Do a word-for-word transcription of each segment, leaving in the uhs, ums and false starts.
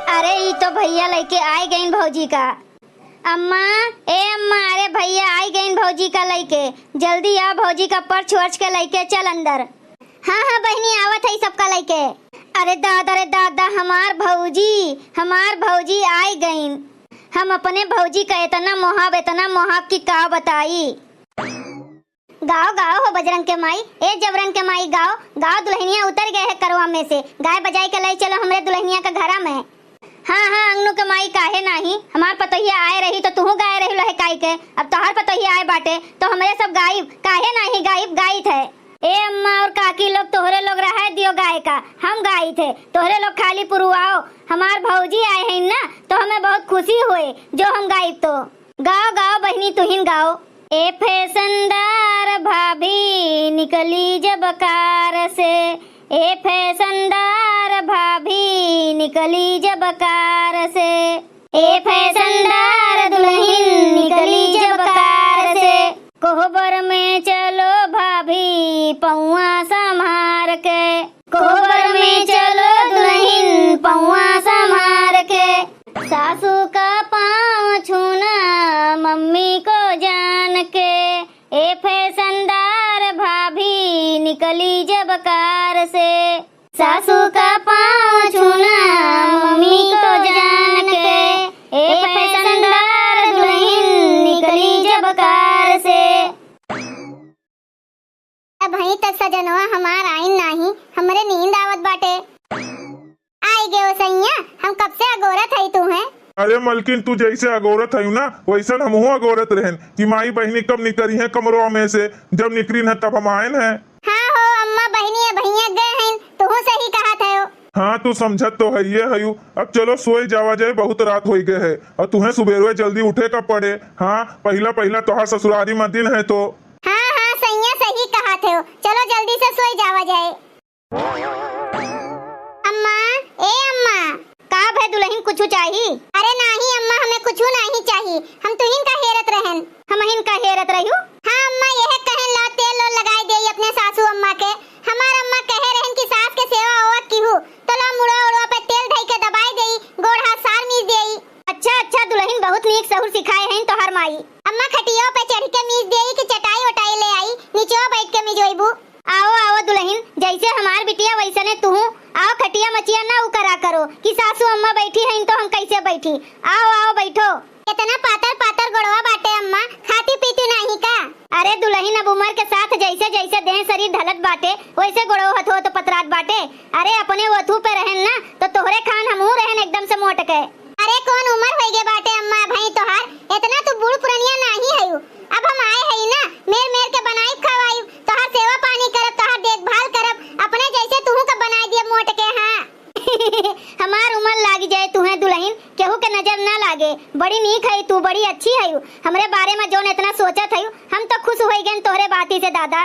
अरे, ई तो भइया लइके आइ गइन भौजी का। अम्मा, ए अम्मा, अरे भइया आइ गइन भौजी का लइके। जल्दी आ, भौजी का पर्स वर्स के लइके चल अंदर। हाँ, हाँ बहिनी, आवत हई सबका लइके। अरे दादा, अरे दादा, हमार भौजी, हमार भौजी आइ गइन। हम अपने भौजी का एतना मोहाब, एतना मोहाब कि का बताई। गाओ, गाओ हो बजरंग के माई, ए जबरन के माई, गाओ, गाओ, दुलहिनिया उतर गए है करवा में से, गाय बजाइ के लइ चलो हमरे दुलहिनिया के घरा में। हाँ, हाँ, अंगनू के माई, काहे नाहीं, हमार पतोहिया आए रही तो तुहूँ गाए रही लहकाई के, अब तोहार पतोहिया आए बाटे तो हमरे सब गाइब, काहे नाहीं गाइब, गाइत है। ए अम्मा और काकी लोग, तोहरे लोग रहे दियो गाए का, हम गाइत है, तोहरे लोग खाली पुरुआओ, हमार भौजी आए हैं ना, तो हमें बहुत खुशी होए जो हम गाइब तो। गाओ, गाओ बहिनी, तुहिन गाओ। ए फैशनदार भाभी निकली जब कार से, ए फैशनदार भाभी निकली जब कार से, ए फैशनदार दुलहिन निकली जब कार से। कोहबर में चलो भाभी पौआ संभार के, कोहबर में चलो दुलहिन पौआ संभार के। सासू का पाँव छूना मम्मी को जान के, ए फैशनदार भाभी निकली जब कार से। सासू का पाँव छूना मम्मी को जान के, ए फैशनदार दुलहिन निकली जब कार से। अबहीं तक सजनवा हमार आइन नाहीं, हमरे नींद आवत बाटे। आइ गयो सैया, हम कब से अगोरत हई तुहें। अरे मलकिन, तू जइसे अगोरत हयू ना, वइसन हमहूँ अगोरत रहन कि माई बहिनी कब निकरिहैं कमरवा में से। जब निकरिन है तब हम आएन है। हाँ हो अम्मा, बहिनी अबहियाँ गए हइन, तुहूँ सही कहत हयो। हाँ, तू समझत तो हइये हयू। अब चलो सोए जावा जाए, बहुत रात होइ गए है और तुहें सुबेरवे जल्दी उठे का पड़े। हाँ, पहिला पहिला तोहार ससुरारी मा दिन है तो। हाँ, हाँ, सैया सही कहत हो। चलो जल्दी से सोई जावा जाए। अम्मा, ए अम्मा। का भय दुलहिन, कुछु चाही? अरे नाहीं अम्मा, हमें कुछु नाहीं चाही। हम तुहिन का हेरत रहन। हमहिन का हेरत रहू? हाँ अम्मा, यह कहन ला तेल ओल लगाए देई अपने सासू अम्मा के। हमार अम्मा कहे रहन कि सास के सेवा ओवा किहू, तो ला मुड़वा उड़वा पे तेल धई के दबाए देई, गोड़ हाथ सार मीज देई। अच्छा, अच्छा दुलहिन, बहुत नीक सहूर सिखाए हइन तोहार माई। अम्मा खटियो पे चढ़ के मीज देई कि चटाई ओटाई ले आई, नीचवा बैठ के मिजोइबू? आओ, आओ दुलहिन, जइसे हमार बिटिया वइसने तुहूँ। आओ, खटिया मचिया ना उकरा करो कि सासू अम्मा बैठी हइन तो हम कइसे बैठी। आओ, आओ, बैठो। एतना पातर पातर गोड़वा बाटे अम्मा, खाती पीती नाहीं का? अरे दुलहिन, अब उमर के साथ जइसे जइसे देह शरीर ढलत बाटे, वइसे गोड़वा हथवा तो पतरात बाटे। अरे अपने ओथू पे रहन ना, तो तोहरे खान हमहूँ रहन एकदम से मोट के। अरे कौन उमर होइ गे बाटे अम्मा भई तोहार, एतना तू बूढ़ पुरनिया नाहीं हयू। अब हम आए हई ना, मेर मेर के बनाइब खवाइब, तोहार सेवा पानी करब, तोहार देखभाल करब, अपने जइसे तुहू का बनाइ दियब मोट के। हाँ। हमार उमर लागि जाए तुहें दुलहिन, केहू के नजर ना लागे। बड़ी नीक हई तू, बड़ी अच्छी हयू। हमरे बारे मा जौन एतना सोचत हयू, हम तो खुश होइ गएन तोहरे बाती से दादा।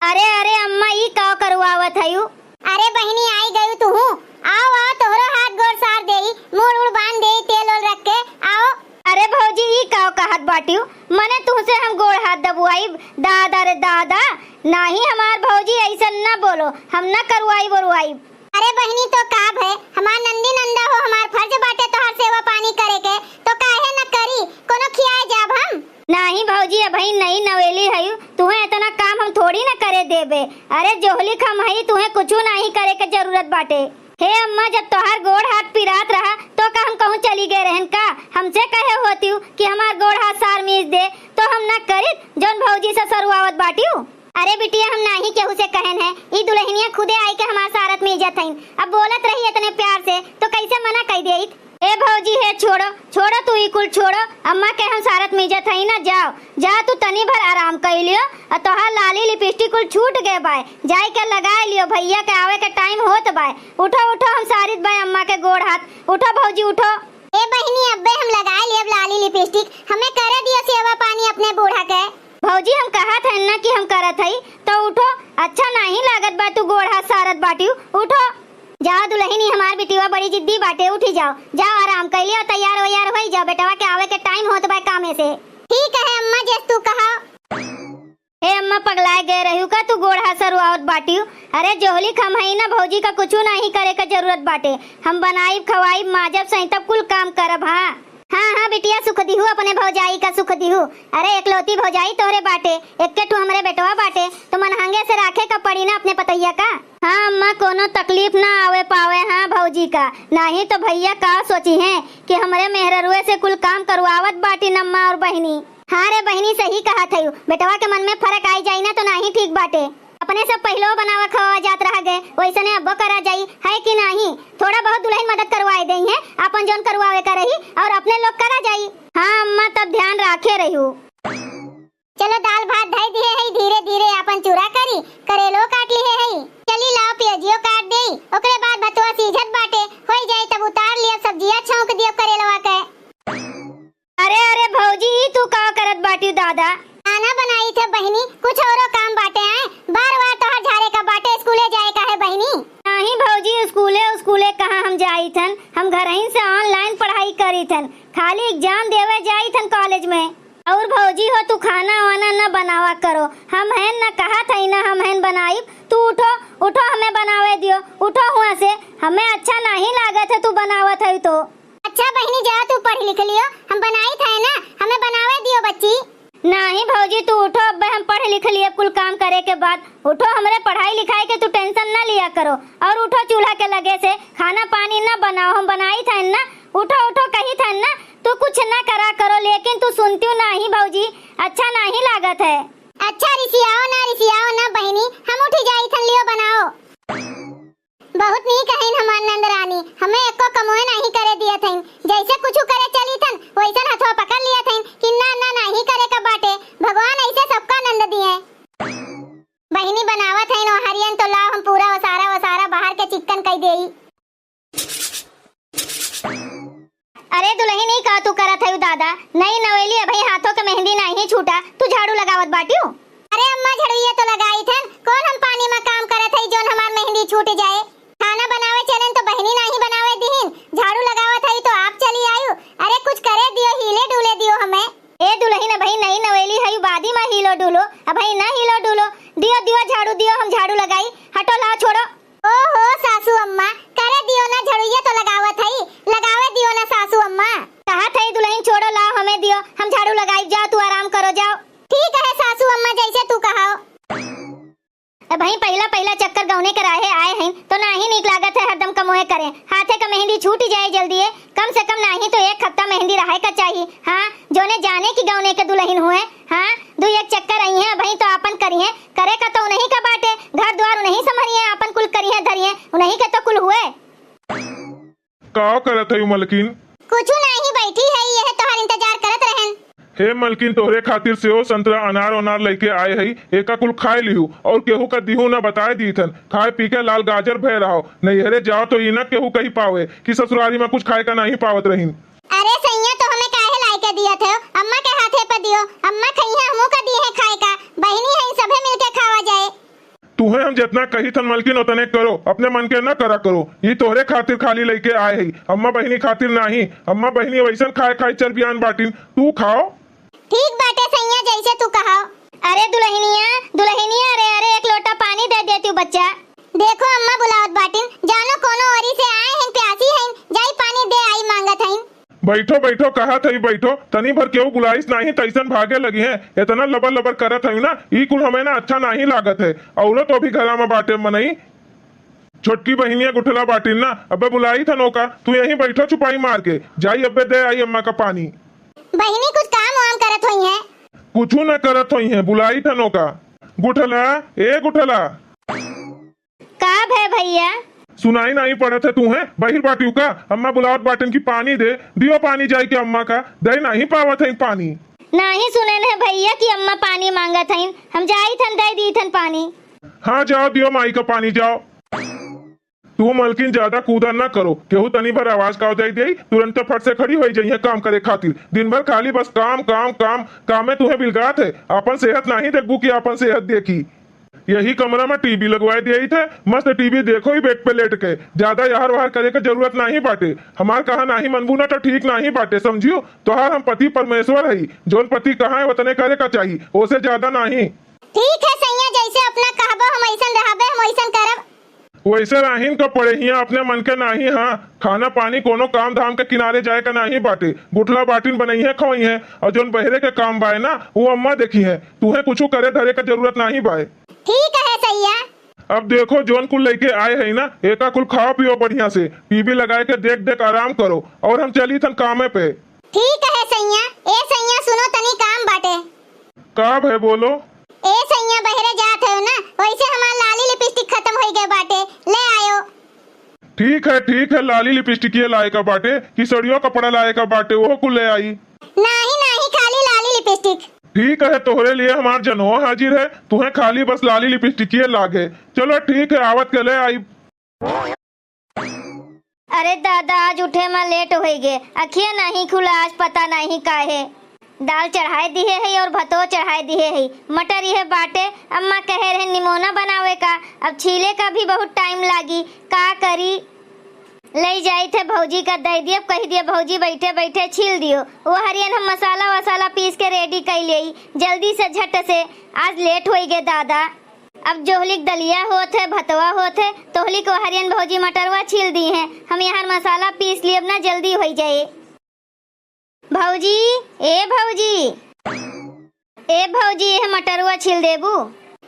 अरे, अरे अम्मा, ई का करवावत हयू? अरे बहिनी, आइ गयू तुहू। आओ, आओ, तोहरो हाथ गोड़ सार देई, मूड़ उड़ बांध देई, तेल ओल रख के। आओ। अरे भौजी, ई का कहत बाटिउ? मने तुहसे हम गोड़ हाथ दबुआइब? दादा रे दादा, नाहीं हमार भौजी, अइसन ना बोलो, हम ना करवाइब ओरवाइब। अरे बहिनी, तो का भय, हमार नंदी नंदा हो, हमार फर्ज बाटे तोहार सेवा पानी करे के, तो काहे न करी, कोनो खियाए जाब हम? नाहीं भौजी, अबहीं नई नवेली हयू, तुहें एतना काम हम थोड़ी न करे देबे। अरे जोहलिक हम हई, तुहें कुछु नाहीं करे के जरूरत बाटे। हे अम्मा, जब तोहार गोड़ हाथ पिरात रहा, तो का हम कहूँ चली गए रहन का? हमसे कहे होतिउ कि हमार गोड़ हाथ सार मीज दे, तो हम न करित, जौन भौजी से सरुआवत बाटिउ। अरे बिटिया, हम नाहीं केहू से कहन है, ई दुलहिनिया खुदे आइके हमार सारत मीजत हईन। अब बोलत रही एतने प्यार से, तो कइसे मना कइ देइत? ए भौजी, हे छोड़ो, छोड़ो तू ई कुल छोड़ो। अम्मा के हम सारत मीजत हई ना, जाओ, जाओ तू तनी भर आराम कइ लियो। अ तोहार लाली लिपिस्टिक कुल छूट गए बाय, जाइके लगाइ लियो, भइया के आवे के टाइम होत बाय। उठो, उठो, हम सारित बाय अम्मा के गोड़ हाथ। उठो भौजी, उठो। ए बहिनी, अब्बे हम लगाइ लियब लाली लिपिस्टिक, हमें करे दियो सेवा पानी अपने बूढ़ा के। भौजी, हम कहत हन ना कि हम करत हई, तो उठो। अच्छा नाहीं लागत बा तू गोड़ हाथ सारत बाटिउ, उठो। जाओ दुलहिनी, हमार बिटिवा बड़ी जिद्दी बाटे, उठी जाओ, जाओ आराम कइ लियो, तैयार वैयार होइ जाओ, बेटवा के आवे के टाइम होत बा कामे से। ठीक है अम्मा, जस तू कहा। हे अम्मा, पगलाए गए रहियो का तू गोड़ हाथ सरुआवत बाटियो? अरे जोहली क हम हई ना, भौजी का कुछु नाहीं करे का जरूरत बाटे। हम बनाइब, खवाइब, माजब, सैंतब, कुल काम करब। हाँ, हाँ, हाँ बिटिया, सुख दिहू, अपने भौजाई का सुख दिहू। अरे एकलौती भौजाई तोहरे बाटे, एक्के ठू हमरे बेटवा बाटे, तो मनहंगे से राखे का पड़ी ना अपने पतोहिया का। हाँ अम्मा, कोनो तकलीफ ना आवे पावे, हाँ भौजी का, नाहीं तो भइया का सोचिहैं कि हमरे मेहररुए से कुल काम करवावत बाटिन अम्मा और बहिनी। हाँ रे बहिनी, सही कहत हयू, बेटवा के मन में फरक आई जाई ना तो नाहीं ठीक बाटे। अपने सब पहिलो बनावा खवावा जात रह गए, वैसने अब्बो करा जाई, है कि नाहीं? थोड़ा बहुत दुलहिन मदद करवाए देइहैं, आपन जौन करवावे का रही और अपने लोग करा जाई। हाँ अम्मा, तब ध्यान राखे रहियो। चलो दाल भात धई दिहे हई, धीरे धीरे आपन चूरा करी, करेलो काट लिहे हई। चली लाओ पियजियो काट देई, ओकरे बाद भतवा सीझत बाटे, होई जाई तब उतार लिया, सब्जिया छौंक दियो करेलवा के। अरे, अरे भौजी, ई तू का करत बाटियो दादा? खाना बनाई थे बहिनी, कुछ औरो काम बाटे आए, बार बार तोहर झारे का बाटे, स्कूले जाए का है बहिनी? नाहीं भौजी, स्कूले, स्कूले कहाँ हम जाई थन, हम घरहिन से online पढ़ाई करी थन, खाली exam देवे जाई थन college में। और भौजी हो, तू खाना वाना न बनावा करो, हम हैं न कहत हई न हम हैं बनाइब, तू उठो, उठो हमें बनावे दियो, उठो हुआँ से, हमें अच्छा नाहीं लागत है तू बनावत हई तो। अच्छा बहिनी, जा तू पढ़ लिख लियो, हम बनाई थे ना, हमें बनावे दियो बच्ची। नाहीं भौजी, तू उठो, अब्बे हम पढ़ लिख लिए कुल काम करे के बाद। उठो, हमरे पढ़ाई लिखाई के तू tension ना लिया करो। और उठो, चूल्हा के लगे से खाना पानी ना बनाओ, हम बनाई थे ना। उठो, उठो, कही थे ना, तू कुछ ना करा करो, लेकिन तू सुनती नाहीं भौजी, अच्छा नाहीं लागत है। अच्छा रिसियाओ ना, रिसियाओ ना बहिनी, हम उठी जाई थन, लियो बनाओ। बहुत नीक हईन हमार नंद रानी, हमें एको कमोए नाहीं करे दियत हईन। जैसे कुछु करे चली थन, वैसन हथवा पकड़ लियत हईन कि ना, ना, नाहीं करे का बाटे। भगवान ऐसे सबका नंद दिए। बहिनी बनावत हईन ओहरियन तो लाओ हम पूरा ओसारा, ओसारा बाहर के चिक्कन कई देई। अरे दुलहिन, ई का तू करत हयू दादा? नई नवेली अबहीं हाथों के मेहंदी नाहीं छूटा, तू झाड़ू लगावत बाटियो? अरे अम्मा, झड़ुइया तो लगाई थन, कौन हम पानी में काम करत हई जौन हमार मेहंदी छूट जाए? खाना बनावे चलेन तो बहिनी नाहीं बनावे दिहिन, झाड़ू लगावत हई तो आप चली आयु। अरे कुछ करे दियो, हिले डुले दियो हमें। ए दुलहिन, अबहीं नई नवेली हयू, बादी में हिलो डुलो, अबहीं ना हिलो डुलो। दियो, दियो झाड़ू दियो, हम झाड़ू लगाई। हटो, लाओ, छोड़ो। ओहो सासू अम्मा, करे दियो ना, झड़ुइया तो लगावत हई, लगावे दियो ना सासू अम्मा। कहत हई दुलहिन, छोड़ो, लाओ हमें दियो, हम झाड़ू लगाई, जाओ तू आराम करो, जाओ। ठीक है सासू अम्मा, जैसे तू कहो। अबहीं पहिला पहिला चक्कर गौने कराहे आए हईन तो नाहीं नीक लागत है हरदम कमोए करें, हाथे का मेहंदी छूट जाए जल्दी है, कम से कम नाहीं तो एक हफ्ता मेहंदी रहे का चाही। हाँ, जौने जाने कि गौने के दुलहिन हुए, हाँ, दुइ एक चक्कर अइहें, अबहीं तो आपन करिहें, करे का तो उन्हीं का बाटे, घर द्वार उन्हीं संभरिहें, आपन कुल करिहें धरिहें, उन्हीं के तो कुल हुए। का करत हयू मलकिन? कुछु नाहीं, बैठी है, यह तोहार इंतजार करत रहन। हे मलकिन, तोहरे खातिर सेव, संतरा, अनार, ओनार लइके आए हई, एका कुल खाए लिहू और केहू का दिहू न बताए दीथन। खाए पी के लाल गाजर भय रहो, नैहरे जाओ तो ई न केहू कही पावे कि ससुरारी में कुछ खाए का नाहीं पावत रहिन। अरे सैया, तो हमें काहे लाइके दियत हो? अम्मा के हाथे पर दियो, अम्मा खइहें, हमू का दिहे खाए का, बहिनी है, सभे मिलके खावा जाए। तुहे हम जेतना कही थन मलकिन ओतने करो, अपने मन के न करा करो। ई तोहरे खातिर खाली लइके आए हई, अम्मा बहिनी खातिर नाहीं। अम्मा बहिनी वैसन खाए खाए चरबियान बाटिन, तू खाओ। ठीक बाटे सैया, जैसे तू कहाओ। अरे दुलहिनिया, दुलहिनिया, अरे, अरे, एक लोटा पानी दे देती हूँ बच्चा। देखो अम्मा बुलावत बाटिन, जानो कोनो ओरी से आए हैं, प्यासी हैं, जाई पानी दे आई मांगत हैं। बैठो, बैठो, कहत हई बैठो, तनी भर केहू बुलाइस नाहीं, तैसन भागे लगिहें। एतना लबर लबर करत हई ना, ई कुल हमें ना अच्छा नाहीं लागत है। औरत अभी घरा में बाटे मनई, छोटकी बहिनिया गुठला बाटिन ना, अबे बुलाई थन ओका, तू यहीं बैठो चुपाई मार के, जाई अबे दे आई अम्मा का पानी। बहिनी कुछ काम वाम करत होइहें। कुछु न करत होइहें, बुलाई थन ओका। गुठला, ए गुठला। का भय भैया? सुनाई नाहीं पड़त है तुहें? बहिर बाटिउ का? अम्मा बुलावत बाटिन कि पानी दे, दियो पानी जाई के अम्मा का, दे नाहीं पावत है पानी। नाहीं सुनेन है भैया कि अम्मा पानी मांगत हईन, हम जाई थन दे दी थन पानी। हाँ जाओ दियो माई का पानी जाओ। तू मलकिन ज्यादा कूदा न करो, केहू तनी भर आवाज काव दे दे, तुरंत फट से खड़ी होई जइहें काम करे खातिर। दिन भर खाली बस काम, काम, काम, कामे तुहें बिलगात है। आपन सेहत नाहीं देखबू कि आपन सेहत देखी। यही कमरा में टीवी लगवाए दिए थे, मस्त टीवी देखो ही बेड पे लेट के, ज्यादा यहर वहर करे के जरूरत नाहीं बाटे। हमार कहा नाहीं मनबू ना तो ठीक नाहीं बाटे, समझियो। तोहार हम पति परमेश्वर हई, जौन पति कहा है वतने करे का चाही, ओसे ज्यादा नाहीं। ठीक है सैया, जैसे अपना कहबो हम ऐसन रहबे, हम ऐसन करब। वैसे राहिन का पड़े हियाँ अपने मन के नाही, हाँ, खाना पानी कोनो काम धाम के किनारे जाए का नाही बाटे। गुठला बाटिन बनइहे खवइहे, और जौन बहरे के काम बाय ना, वो अम्मा देखिहे। तुहे कुछु करे धरे का जरूरत नाही बाय। ठीक है सैया। अब देखो, जौन कुल लइके आए है ना, एका कुल खाओ पियो बढ़िया से, टीवी लगाए के देख देख आराम करो, और हम चली थन कामे पे। ठीक है सैया। ए सैया सुनो, तनी काम बाटे। का भय बोलो। ए सैया बहरे जात हो ना, वैसे हमार लाली लिपस्टिक खत्म हो गए बाटे, ले आयो। ठीक है, ठीक है, लाली लिपस्टिक ये लाए का बाटे कि सड़ियो कपड़ा लाए का बाटे, वो कुल ले आई। नाही नाही, खाली लाली लिपस्टिक। ठीक है, तोहरे लिए हमार जनवा हाजिर है, तुहे खाली बस लाली लिपस्टिक ये लागे। चलो ठीक है, आवत के ले आई। अरे दादा, आज उठे मा लेट होई गे, अखिया नहीं खुला आज, पता नहीं काहे। दाल चढ़ाए दिहे है और भतो चढ़ाए दिहे है। मटर इहे बाटे, अम्मा कहे रहे निमोना बनावे का, अब छीले का भी बहुत टाइम लागी, का करी? लई जाई थे भौजी का दे दिए, कही दिए भौजी बैठे बैठे छील दियो। वो हरियन हम मसाला वसाला पीस के रेडी कई लेई जल्दी से झट से, आज लेट होई गे दादा। अब जोहलिक दलिया होत है, भतवा होत है, तोहलिक हरियन भौजी मटरवा छील दी है। हम यहाँ मसाला पीस लिए, अब ना जल्दी होई जाए। भौजी, ए भौजी, ए भौजी, यह मटरवा छील देबू?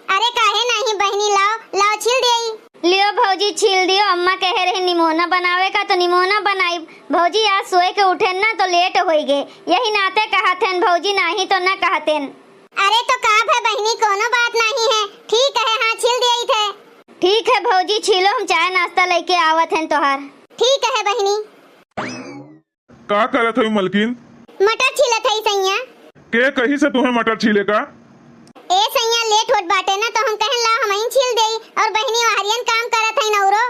अरे काहे नहीं बहिनी, लाओ, लाओ छील देई। लियो भौजी, छील दियो। अम्मा कहे रहे निमोना बनावे का, तो निमोना बनाई। भौजी आज सोए के उठे ना, तो लेट होई गे, यही नाते कहत हन भौजी, नाही तो ना कहतेन। अरे तो का भे बहिनी, कोनो बात नाही है। ठीक है, हाँ छील देई थे। ठीक है भौजी, छीलो, हम चाय नाश्ता लेके आवत हन तोहार। ठीक है बहिनी। का करत हई मलकिन? मटर छीलत हई सैया। के कही से तुम्हें मटर छीले का? ए सैया, लेट होत बाटे ना, तो हम कहन ला हमइन छील देई, और बहिनी वहरियन काम करत हई नौरो।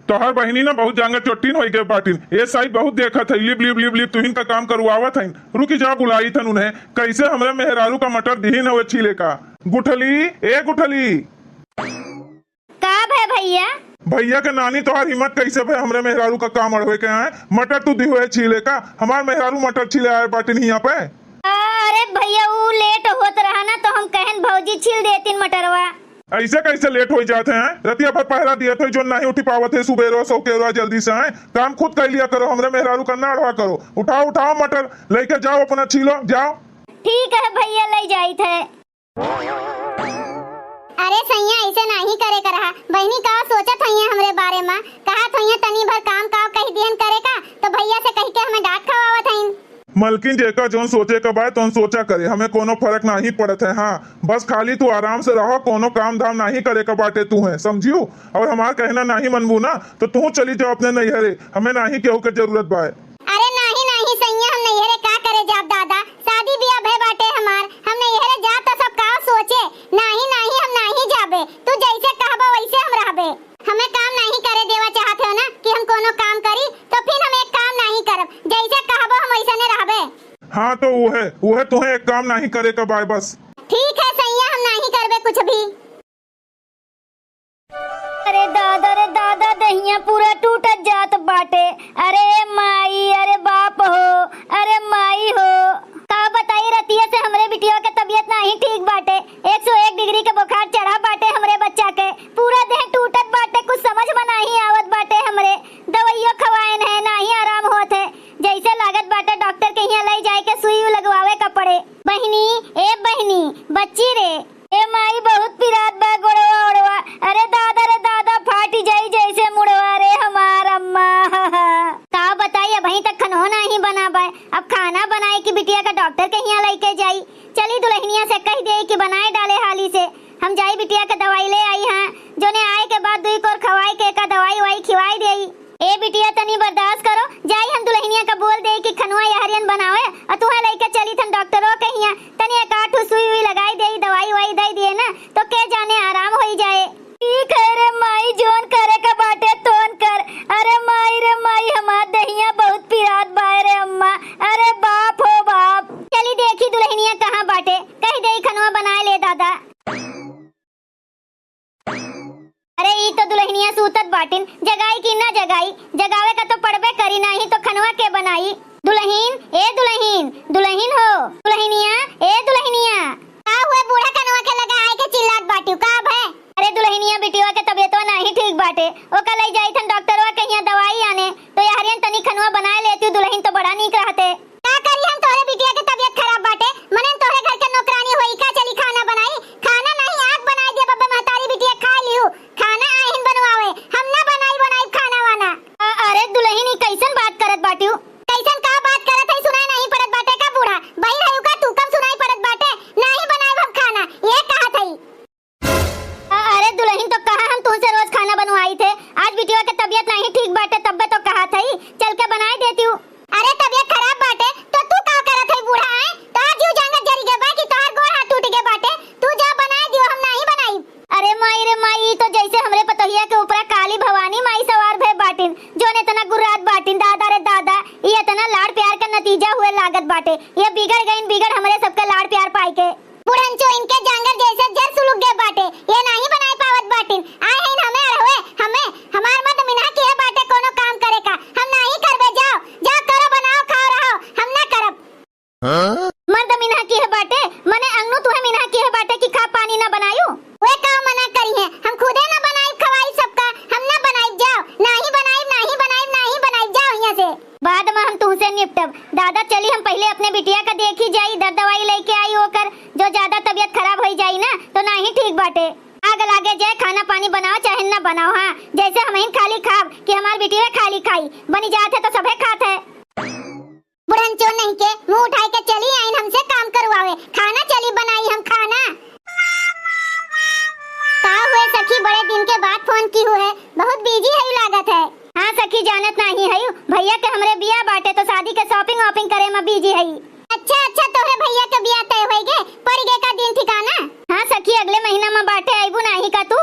तोहर बहिनी ना बहुत जांगर चोट्टिन होई गए बाटिन। ए साइड बहुत देखत है, लिप, लिप, लिप, लिप, तुहिन का काम करवावत हईन। रुकी जा, बुलाई थन उन्हें। कैसे हमरे मेहरारू का मटर दिहिन हवे छीले का? गुठली, ए गुठली। का भय भैया? भैया के नानी, तोहार हिम्मत कैसे भय हमरे मेहरारू का काम अड़वे के आए? मटर तू दिहुए छीले का? हमार मेहरारू मटर छीले आए बाटिन हियाँ पे। अरे भैया, ऊ लेट होत रहा ना, तो हम कहन भौजी छील देतिन मटरवा। ऐसे कैसे लेट हो जात हैं? रतिया भर पहरा दिया थे, जो नहीं उठी पावत है, सुबेरो सौकेरो जल्दी से आए, काम खुद कर लिया करो, हमरे मेहरारू का ना अड़वा करो। उठाओ, उठाओ मटर, लेके जाओ अपना छीलो, जाओ। ठीक है भैया, ले जाई थे। अरे सैया, ऐसे नहीं करे कर हा। बहिनी का सोचत हइया हमरे बारे मा, कहत हइया तनी भर काम काव कह दिहन करे का, तो भैया से कह के हमें डांट खवावत हइन। मलकिन, जेका जौन सोचे का बाय तौन सोचा करे, हमें कोनो फर्क नहीं पड़त है। हाँ, बस खाली तू आराम से रहो, कोनो काम धाम नहीं करे का बाटे तू है, समझियो? और हमार कहना नहीं मनबू ना, तो तू चली जाओ अपने नैहरे, हमें नहीं केहू के जरूरत बाय। अरे नाही, नाही सैया, हम नैहरे का करे जाब दादा? शादी बियाह भय बाटे हमार, हम नैहरे जाब त सब का सोचे? नाही, नाही, हम नाही जाबे, तू जैसे कहबो वैसे हम रहबे। हमें काम नाही करे देवा चाहत हो ना कि हम कोनो काम करी, तो फिर हम एक काम नाही करब, जैसे कहबो हम वैसने रहबे। हाँ, तो वो है, वो है, तुम्हें एक काम नाही करे का बाय बस। ठीक है सैया, हम नाही करबे कुछ भी। अरे दादा रे दादा, देहिया पूरा टूटत जात बाटे। अरे माई, अरे बाप हो, अरे माई हो। का बताई, रतिया से हमरे बिटिया के तबीयत नाही ठीक बाटे। एक सौ एक डिग्री के बुखार चढ़ा बाटे हमरे बच्चा के। पूरा देह टूटत बाटे, कुछ समझ में नाही आवत बाटे हमरे। दवाइयो खवाएन है, नाही आराम होत है। जैसे लागत बाटे डॉक्टर के यहाँ ले जाए के सुई लगवावे का पड़े। बहिनी, ए बहिनी, बच्ची रे, ए माई, बहुत पिरात बा गोड़वा ओड़वा। अरे दादा रे दादा, फाटी जाई जैसे मुड़वा रे हमार अम्मा। का बताई, अबहीं तक खनवा नाही बना बाय। अब खाना बनाए कि बिटिया का डॉक्टर के हियाँ लइके जाई। चली दुलहिनिया से कह दे कि बनाए डाले हाली से। हम जाई बिटिया के दवाई ले आई हाँ। जोने आए के बाद दुई कोर खवाई के का दवाई वाई खिवाई देई। ए बिटिया, तनी बर्दाश्त करो, जाई हम दुलहिनिया का बोल देई कि खनवा यहरियन बनावे, और तुहे लइके चली थन डॉक्टरो के हियाँ, तनी एक आठ ठो सुई उई लगाई देई, दवाई वाई दे दिए ना, तो के जाने आराम होई जाए। ठीक है रे माई, जोन करे का बाटे तोन कर। अरे माई रे माई, हमार दहिया बहुत पिरात बाय रे अम्मा। अरे बाप हो बाप। चली देखी दुलहिनिया कहाँ बाटे, कह देई खनवा बनाए ले दादा। अरे ई तो दुलहिनिया सूतत बाटिन, जगाई कि ना जगाई? जगावे का तो पड़बे करी, नाही तो खनवा के बनाई। दुलहिन, ए दुलहिन, दुलहिन हो, दुलहिनिया, ए दुलहिनिया। का हुए बूढ़ा कनवा के लगा आए के चिल्लात बाटिउ का भय? अरे दुलहिनिया, बिटिवा के तबियतवा नाहीं ठीक बाटे, ओका लइ जाइत हन डॉक्टरवा के हियाँ दवाई आने, तो यहरियन तनी खनवा बनाए लेतिउ, दुलहिन तो बड़ा नीक रहते। का करी हम, तोहरे बिटिया के तबियत खराब बाटे, मने तोहरे घर के नौकरानी होई का, चली खाना बनाई? खाना नाहीं, आग बनाए दिया, बब्बे महतारी बिटिया खाए लिहू, खाना आहिन बनवावे, हम ना बनाई, बनाई खाना वाना। अ-, अरे दुलहिन, ई कइसन बात करत बाटिउ? कइसन का बात करत हई, सुनाई नाहीं पड़त बाटे का बूढ़ा? बहिर हइउ का तू, कम सुनाई पड़त बाटे? नाहीं बनाइब हम खाना, ये कहत हई। अ-, अरे दुलहिन, तो कहा हम तुहसे रोज खाना बनवाइत है, आज बिटिवा के तबियत नाहीं ठीक बाटे, तब्बे तो कहत हई, चल के बनाए देतिउ। अरे तबियत खराब बाटे, तो तू का करत हई बूढ़ा, आय? तोहार जीव जांगर जरि गए बा कि तोहार गोड़ हाथ टूट गए बाटे? तू जा बनाए दियो, हम नाहीं बनाइब। अरे माई रे माई, ई तो जइसे हमरे पतोहिया के ऊपरा काली भवानी माई सवार भए बाटिन, जौन एतना गुर्रात बाटिन, दादा रे दादा, ई एतना लाड़ प्यार का नतीजा हुए लागत बाटे। ये बिगड़ गइन, बिगड़ हमरे सबके लाड़ प्यार पाइके। बुढ़नचो इनके जांगर जइसे जर सुलुक गए बाटे, ये नाहीं बनाए पावत बाटिन। आए हइन हमें अड़हुए, हमें, हमार मर्द मिनहा किहे बाटे कोनो काम करे का, हम नाहीं करबे, जाओ, जाओ करो, बनाओ, खाओ, रहो, हम ना करब। हाँ? मर्द मिनहा किहे बाटे, मने अंगनू तुहे मिनहा किहे बाटे कि खा पानी ना बनायू? वे का मना करिहें, हम खुदे ना बनाइब खवाइब सबका, हम ना बनाइब, जाओ, नाहीं बनाइब, नाहीं बनाइब, नाहीं बनाइब, जाओ हियाँ से। बाद मा हम तुहसे निपटब। दादा चली हम पहिले अपने बिटिया का देखी जाई, दर दवाई लइके आई ओकर, जो ज्यादा तबियत खराब होइ जाई ना तो नाहीं ठीक बाटे। आग लागे जाए, खाना पानी बनाओ चाहे ना बनाओ, हाँ, जइसे हमहिन खाली खाब कि हमार बिटिया खाली खाई, बनी जात है तो सभे खात है। बुढ़नचो नहीं के मुँह उठाए के चली आइन हमसे काम करवावे। खाना चली बनाई हम खाना। का हुए सखी, बड़े दिन के बाद फोन किहू है, बहुत बिजी हइउ लागत है। हाँ सखी, जानत नाहीं हइउ, भइया के हमरे बियाह बाटे तो शादी के shopping वॉपिंग करे मा बिजी हई। अच्छा अच्छा, तोहरे भइया के बियाह तय होइ गे, परि गे का दिन ठिकाना? हाँ सखी, अगले महीना मा बाटे, अइबू नाहीं का तू?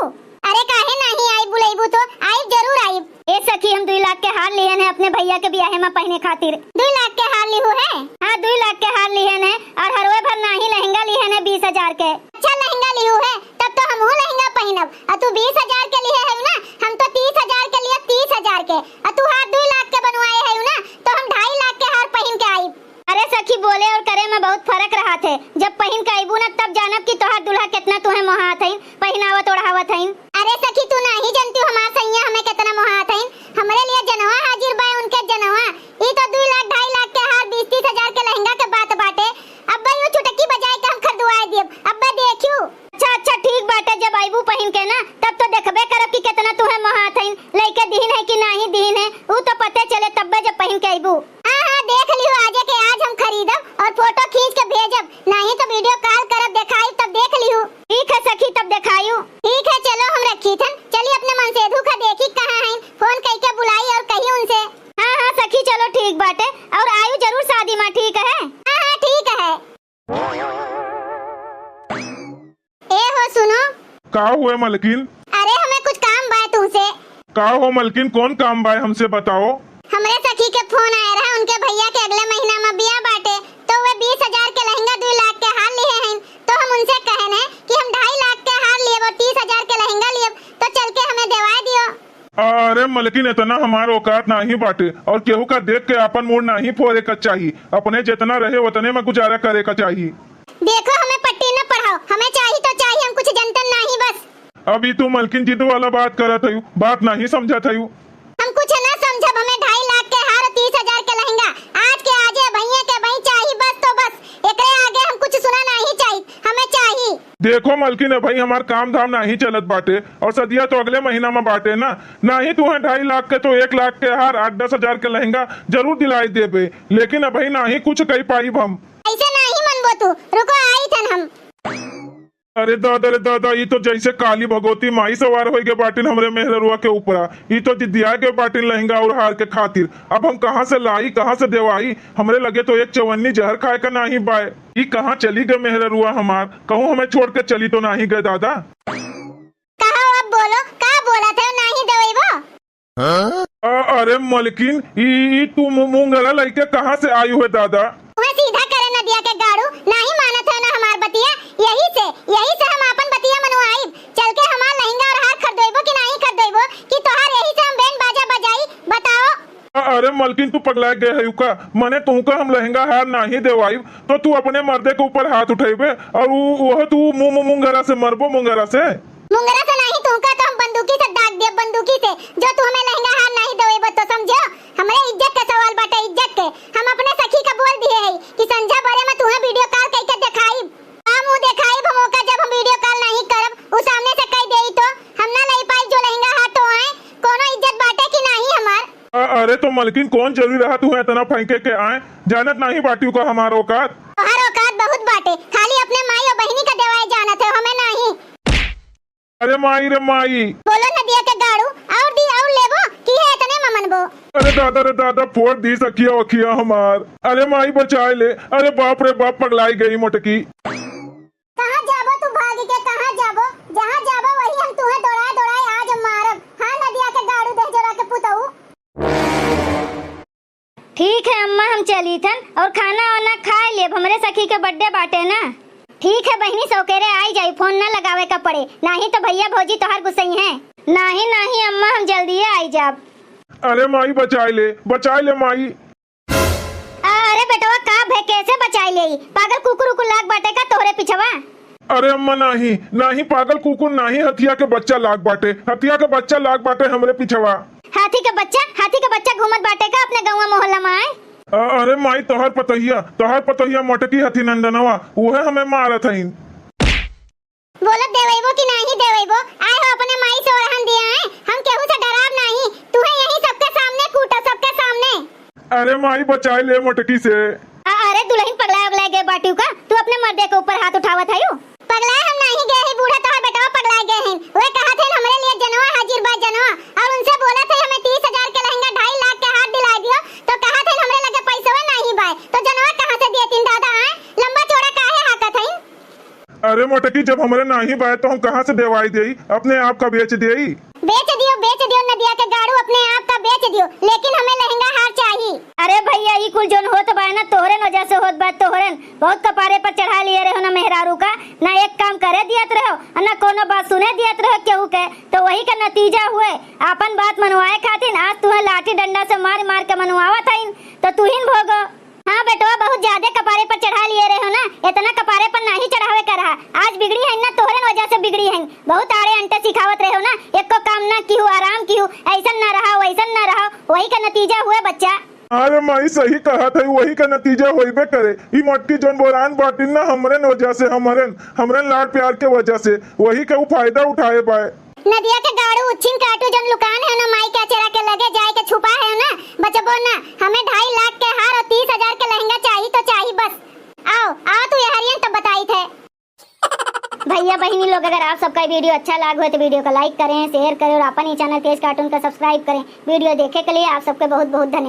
अरे काहे नाहीं आइब, बुलइबू तो आइब, जरूर आइब। ए सखी, हम दुइ लाख के हार लिहेन है अपने भइया के बियाहे मा पहिने खातिर। दुइ लाख के हार लिहू है? हाँ, दुइ लाख के हार लिहेन है, अउर हरवे भर नाहीं लहंगा लिहेन है बीस हजार के। अच्छा लहंगा लिहू है, तब तो हमहू लहंगा पहिनब। अउर तू बीस हजार के लिहे है ना, हम तो तीस हजार के लिए तीस हजार के, अउर तू हार दुइ लाख के बनवाए है ना, तो हम ढाई लाख के हार पहिन के आइब। अरे सखी, बोले अउर करे मा बहुत फरक रहत है। जब पहिन के अइबू ना, तब जानब कि तोहार दुल्हा केतना तुहे मोहात हइन, पहिनावत ओढ़ावत हइन। अरे सखी, तू नाहीं जनतिउ हमार सइयाँ हमें केतना मोहात हइन। हमरे लिए जनवा हाजिर बाय, उनके जनवा। ई तो दुइ लाख, ढाई लाख के हार, बीस तीस हजार के लहंगा के बात बाटे। अब्बे यू चुटकी बजाए के हम खरीदवाए दियब। अब्बे देखियो। अच्छा, अच्छा, ठीक बाटे, जब अइबू पहिन के ना, तब तो देखबे करब कि केतना तुहे मोहात हइन, लइके दिहिन है कि नाहीं दिहिन है, ऊ तो पते चले तब्बे जब पहिन के अइबू। हाँ, हाँ, देख लिहू, आजे के आज हम खरीदब अउर फोटो खींच के भेजब, नाहीं तो video call करब, देखाइब, तब देख लिहू। ठीक है सखी, तब देखायू। ठीक है, चलो हम रखी थन, चली अपने मनसेधू का देखी कहाँ हइन, फोन कइके बुलाई अउर कही उनसे। हाँ, हाँ सखी, चलो ठीक बाटे, अउर आयु जरूर शादी मा, ठीक है? हाँ, हाँ, ठीक है। ए हो सुनो। का हुए मलकिन? अरे हमें कुछ काम बाय तुमसे। का हो मलकिन, कौन काम बाय हमसे बताओ? हमरे सखी के फोन आए रहा, उनके भइया के अगले महीना मा बियाह बाटे, तो वे बीस हजार के लहंगा, दुइ लाख के हार लिहे हइन, तो हम उनसे कहन है कि हम ढाई लाख के हार लियब अउर तीस हजार के लहंगा लियब, तो चल के हमें देवाए दियो। अरे मलकिन, एतना हमार औकात नाहीं बाटे, अउर केहू का देख के आपन मूड़ नाहीं फोरे का चाही। अपने जेतना रहे, ओतने मा गुजारा करे का चाही। देखो, हमें पट्टी न पढ़ाओ, हमें चाही तो चाही, हम कुछ जनतन नाहीं बस। अब ई तू मलकिन जिद वाला बात करत हयू, बात नाहीं समझत हयू। हम कुछ न समझब, हमें ढाई लाख के हार, तीस हजार के लहंगा, आज के आजे, भइये के भई चाही, बस तो बस, एकरे आगे हम कुछ सुना नाहीं चाही, हमें चाही। देखो मलकिन, अबहीं हमार काम धाम नाहीं चलत बाटे, अउर सदिया तो अगले महीना मा बाटे ना। नाहीं तुहें ढाई लाख के तो एक लाख के हार, आठ दस हजार के लहंगा जरूर दिलाइ देबे, लेकिन अबहीं नाहीं कुछ कइ पाइब हम। अइसे नाहीं मनबो तू, रुको आइथन हम। अरे दादा रे दादा, ई तो जइसे काली भगवती माई सवार होइ गए बाटिन हमरे मेहररुआ के ऊपरा। ई तो जिद्दिया गए बाटिन लहंगा अउर हार के खातिर। अब हम कहाँ से लाई, कहाँ से देवाई? हमरे लगे तो एक चवन्नी जहर खाए का नाहीं बाय। ई कहाँ चली गए मेहररुआ हमार? कहूँ हमें छोड़ के चली तो नाहीं गए दादा? कहो अब बोलो, का बोलत है, नाहीं देवइबो? अ-, अरे मलकिन, ई, ई तू मु-, मुंगरा लइके कहाँ से आयू है दादा? तुहें सीधा करे नदिया के गाड़ू, नाहीं मानत है ना हमार बतिया, यही से, यही से हम आपन बतिया मनवाइब। चल के हमार लहंगा अउर हार खरीदइबो कि नाहीं खरीदइबो, कि तोहार यही से हम बैंड बाजा बजाई, बताओ। अ-, अरे मलकिन, तू पगलाय गए हयू का? मने तुहका हम लहंगा हार नाहीं देवाइब, तो तू अपने मर्दे के ऊपर हाथ उठइबे, और उ, वह तू मुंह, मुंह, मुंगरा से मरबो, मुंगरा से। मुंगरा से नाहीं, तुहका तो हम बंदूकी से दाग देब, बंदूकी से, जो तू हमें लहंगा हार नाहीं देवेबो तो, समझो? हमरे इज्जत के सवाल बाटे, इज्जत के। हम अपने सखी का बोल दिए हई कि संझा बरे में तुहें video call कइके देखाइब। का मुंह देखाइब हम ओका, जब हम video call नाहीं करब, उ सामने से कह देई तो? हम ना लई पाइब जो लहंगा हार तो आए, कोनो इज्जत बाटे कि नाहीं हमार? अ-, अरे तो मलकिन, कौन जरूरी रहा तुहें इतना फेंके के आए? जानत नाहीं बाटिउ का हमार औकात? तोहार औकात बहुत बाटे, खाली अपने माई और बहिनी का देवाए जानत है, हमें नाहीं। अरे माई रे माई। बोलो नदिया के गाड़ू, और दी और लेबो कि है इतने में मनबो? अरे दादा रे दादा, फोड़ दी सखिया वखिया हमार। अरे माई बचाए ले, अरे बाप रे बाप, पगलाई गई मोटकी। कहाँ जाबो तू भाग के, कहाँ जाबो? जहाँ जाबो वही हम तुहें दौड़ाए दौड़ाए आज मारब। हाँ नदिया के गाड़ू, देह जोरा के पुतऊ। ठीक है अम्मा, हम चली थन और खाना वाना खाए लेब, हमरे सखी के birthday बाटे ना। ठीक है बहिनी, सौकेरे आई जाई, फोन ना लगावे का पड़े, नाहीं तो भैया भौजी तोहार गुस्सई हैं। नाहीं नाहीं अम्मा, हम जल्दिए आई जाब। अरे माई बचाए ले, बचाए ले माई। अरे बेटवा का भे, कैसे बचाए ले? पागल कुकुर उकुर लाग बाटे का तोहरे पिछवा? अरे अम्मा, नाहीं, नाहीं, पागल कुकुर नाहीं, हथिया के बच्चा लाग बाटे, हथिया के बच्चा लाग बाटे हमरे पिछवा। हाथी के बच्चा, हाथी के बच्चा घूमत बाटे का अपने गौवा मोहल्ला में आए? अ-, अरे माई, तोहर पतोहिया, तोहर पतोहिया मोटकी हथी नंदनवा, उहे हमें मारत हईन। बोलब देवैबो कि नाहीं देवैबो, आए हो अपने माई से ओरहन दिया है, हम केहू से डराब नाहीं, तुहे यही सबके सामने कूटो, सबके सामने। अरे माई, बचाए ले मोटकी से। अ-, अरे दुलहिन, पगलाए उगलाए गए बाटिउ का? तू अपने मर्दे के ऊपर हाथ उठावत हयू? पगलाए हम नाहीं गए ही बूढ़ा, तोहर बेटवा पगलाए गए हैं। वे कहत हैं हमरे लिए जनवा हाजिर बा, जनवा। और उनसे बोलत है हमें तीस हजार के लहंगा, ढाई लाख के हार दिलाए दियो, तो कहत हैं हमरे लगे पैसवे नाहीं बाय, तो जनवा कहाँ से दिए तीन दादा आए? लंबा चौड़ा काहे हाकत हैं? अरे मोटकी, जब हमरे नाहीं बाय तो हम कहाँ से देवाई देई? अपने आप का बेच देई। बेच दियो, बेच दियो नदिया के गाड़ू, अपने आप का बेच दियो, लेकिन हमें लहंगा हार चाही। अरे भैया, ई कुल जोन होत बा ना, तोहरेन वजह से होत बा, तोहरेन। बहुत कपारे पर चढ़ा लिए रहो ना मेहरारू का, ना एक काम करे दियत रहो, और ना कोनो बात सुने दियत रहो केहू के, तो वही का नतीजा हुए। आपन बात मनवाए खातिर आज तुहे लाठी डंडा से मार मार के मनवावत हईन, तो तुहिन भोगो। हाँ बेटवा, बहुत ज्यादा कपारे पर चढ़ा लिए रहे हो ना, इतना कपारे पर नाहीं चढ़ावे का रहा। आज बिगड़ी है ना, तोहरेन वजह से बिगड़ी है। बहुत आड़े अंटे सिखावत रहे हो ना, एको काम ना किहू, आराम किहू, ऐसन ना रहा, वैसन ना रहा, वही का नतीजा हुए बच्चा। अरे माई, सही कहत है, वही का नतीजा होइबे करे। ई मोटकी जौन बोरान बाटिन ना, हमरेन वजह से, हमरेन, हमरेन लाड़ प्यार के वजह से, वही का उ फायदा उठाए बाय। नदिया के गाड़ू उच्छिन काटू जौन लुकान है ना, माई के अचरा के लगे जाए के छुपा है ना, बचबो ना। हमें ढाई लाख के हार और तीस हजार के लहंगा चाही तो चाही बस। आओ, आओ तू यहरियन तब बताई थे। भैया बहिनी लोग, अगर आप सबका video अच्छा लाग हो तो video का like करें, share करें और अपन ही channel तेज cartoon का subscribe करें। Video देखे के लिए आप सबके बहुत बहुत धन्यवाद।